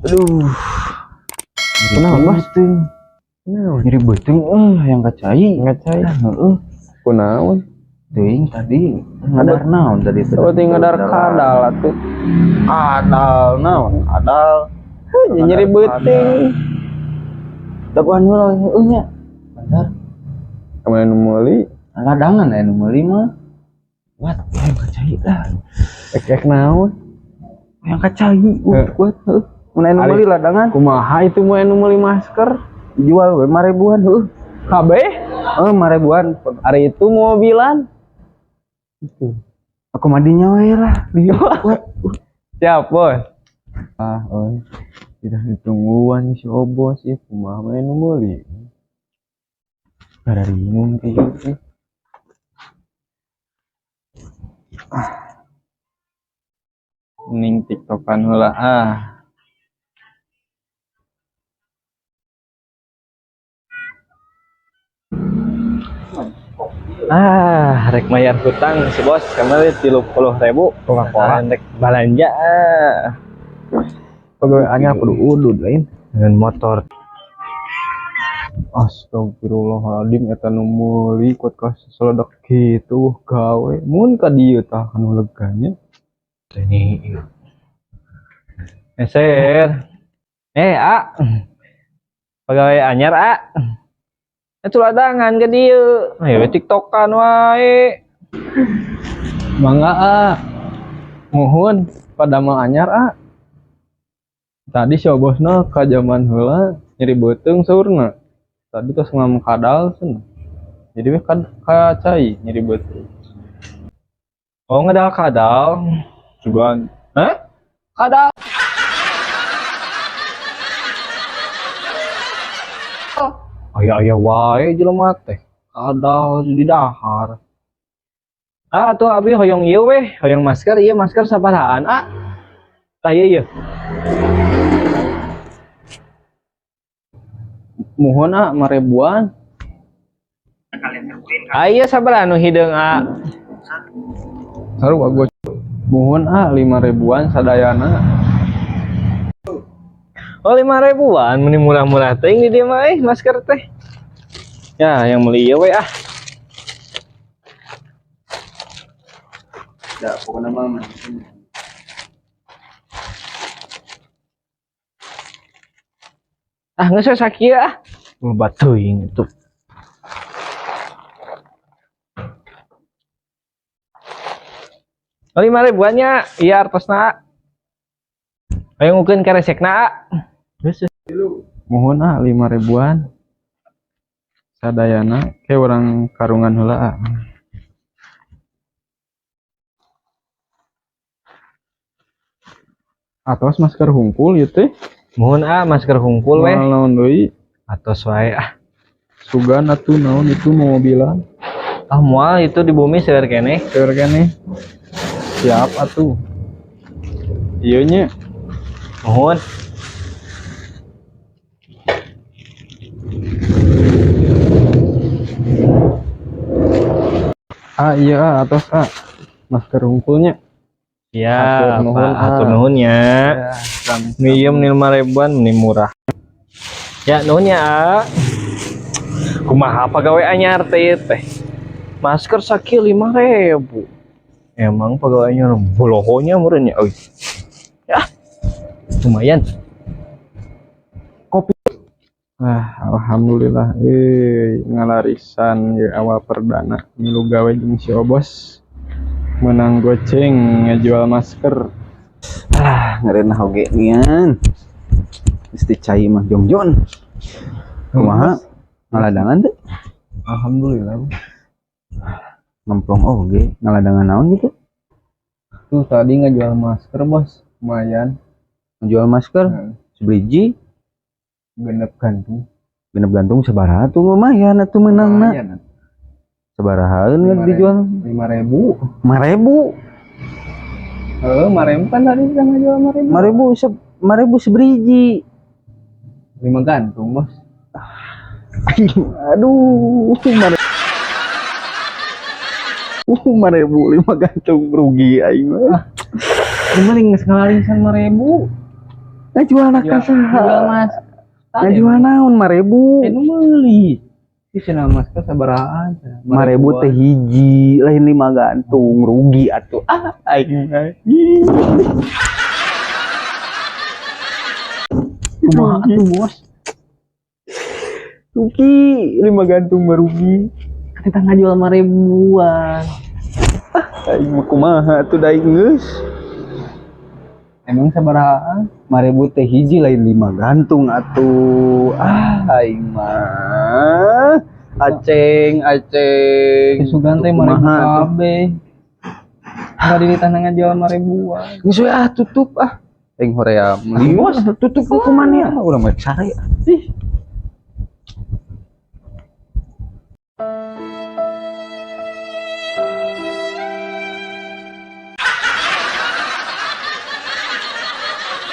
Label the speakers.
Speaker 1: Aduh.
Speaker 2: Kenapa, Bos?
Speaker 1: Naon? Nyeri beuteung hayang ka cai.
Speaker 2: Ka cai.
Speaker 1: Heeh.
Speaker 2: Kunaon?
Speaker 1: Teuing tadi ngadar naon tadi teh?
Speaker 2: Berarti ngadar kadal atuh.
Speaker 1: Kadal naon? Kadal.
Speaker 2: Heuh, nyeri beuteung.
Speaker 1: Dagoan heula heueuh nya. Bentar.
Speaker 2: Kamana nu meuli?
Speaker 1: Ladangan aya nu meuli mah. Wat, hayang ka cai lah.
Speaker 2: Ek naon?
Speaker 1: Hayang ka cai, kuat heuh. Mun aya nu meuli ladangan.
Speaker 2: Kumaha itu mun anu meuli masker?
Speaker 1: Jual we 5 ribuan heuh.
Speaker 2: Kabeh?
Speaker 1: Heuh, 5 ribuan.
Speaker 2: Ari itu mobilan.
Speaker 1: Aku madinya we lah. Kuat.
Speaker 2: Siap, Bos. Ah, oi. Tidak ditungguan si Obos ya, kumaha mah nu meuli. Kararingung teh ieu. Ah. Ning TikTokan heula ah.
Speaker 3: Ah, rek mayar hutang si bos kemarin 30.000.
Speaker 2: Coca-Cola.
Speaker 3: Ah, rek balanja ah.
Speaker 2: Pegawai anyar kudu udud lain.
Speaker 3: Dengan motor.
Speaker 2: Astagfirullahaladzim, eta nu meuli kuat ka seledak kitu gawe mun ka dieu tah anu leganya.
Speaker 3: Ini. Meser. A. Pegawai anyar A. Itu ladangan ke dieu. Ayo TikTokan wae.
Speaker 2: Mangga a. Muhun pada mah anyar a. Tadi si bosna ka jaman heula nyeri beuteung saurna. Tadi tos ngam kadal cenah. Jadi we ka cai nyeri beuteung.
Speaker 3: Oh, ngadal kadal.
Speaker 2: Sugan.
Speaker 3: Hah? Kadal. Aya-aya wae jelema teh. Kadal di dahar. Ah, atuh abi hoyong ieu weh, hoyong masker, ieu masker sabarahaan, ah. Tah ieu ieu.
Speaker 2: Muhun a 5 ribuan.
Speaker 3: Ah, ieu sabaraha nu hideung, ah?
Speaker 2: Sarua gua. Muhun a 5 ribuan sadayana.
Speaker 3: Oh, 5 ribuan, meni murah-murah teuing di dieu mah masker teh. Ya, yang beli ieu we ah.
Speaker 1: Ya, pokoknya mah.
Speaker 3: Ah, geus we sakieu ah. Loba teuing itu. Oh, 5 ribuannya, iya artosna. Ayo ngukeun karesekna. Geus.
Speaker 2: Muhun a 5 ribuan. Sadayana ke urang karungan heula a. Atos masker hungkul ieu teh.
Speaker 3: Muhun ah masker hungkul weh.
Speaker 2: Moal naon deui?
Speaker 3: Atos wae ah.
Speaker 2: Sugan atuh naon itu mobilan.
Speaker 3: Ah moal itu di bumi seueur keneh.
Speaker 2: Seueur keneh. Siap atuh. Ieu nya.
Speaker 3: Muhun.
Speaker 2: Ah iya ah, atos ah. Masker hungkulnya.
Speaker 3: Ya,
Speaker 2: Hatur nuhun,
Speaker 3: Pak, hatur
Speaker 2: ah.
Speaker 3: nuhun ya.
Speaker 2: Ya, sami.
Speaker 3: Miem 5 ribuan meni murah. Ya nuhun ya. Ah. Kumaha pegawai anyar teh teh. Masker sakieu 5.000. Emang pegawainya bolohonya meureun ya. Euy. Ya. Lumayan.
Speaker 2: Kopi. Ah, alhamdulillah ngalarisan ye awal perdana milu gawe jeung si Obos. Menang goceng ngejual masker.
Speaker 1: Ah, ngerenah oge nian. Geus teu cai mah jongjon. Kumaha? Ngaladangan teh?
Speaker 2: Alhamdulillah.
Speaker 1: Ngemplong oge, ngaladangan naon gitu?
Speaker 2: Tuh tadi ngejual masker, Bos. Lumayan.
Speaker 1: Ngejual masker?
Speaker 2: Heeh.
Speaker 1: Sebiji
Speaker 2: Genep gantung.
Speaker 1: Genep gantung sabaraha tuh lumayan atuh meunangna.
Speaker 2: Lumayan.
Speaker 1: Sabarahaeun kan dijual?
Speaker 2: 5.000.
Speaker 1: 5.000.
Speaker 2: Heeh, 5.000 kan tadi udah ngejual 5.000.
Speaker 1: 5.000 sebriji.
Speaker 2: 5 gantung, Bos.
Speaker 1: Aduh, 5.000 5 gantung rugi aing mah.
Speaker 2: Mending geus ngalarisan 5.000.
Speaker 1: Ngajualna ka saha?
Speaker 2: Jual mas.
Speaker 1: Ngajual naon 5.000?
Speaker 2: Eh, nu meuli. Ih, cenah masker sabarahaan cenah.
Speaker 1: 5.000 teh hiji, lain 5 gantung, rugi atuh. Ah, aing.
Speaker 2: Kumaha atuh, Bos?
Speaker 1: Rugi, 5 gantung mah rugi.
Speaker 2: Kita ngajual 5 ribuan.
Speaker 1: Aing mah kumaha atuh da aing geus.
Speaker 2: Emang sabarahaan?
Speaker 1: 5.000 teh hiji, lain 5 gantung atuh. Ah, aing mah. Aceng, aceng.
Speaker 2: Sugan teh 5.000
Speaker 1: Kumaha atuh?
Speaker 2: kabeh. Enggak di tanah ngajual 5 ribuan.
Speaker 1: Geus we ah, tutup ah. Aing hoream. Meuli tutup hukumannya. Urang mah sare.
Speaker 2: Ih.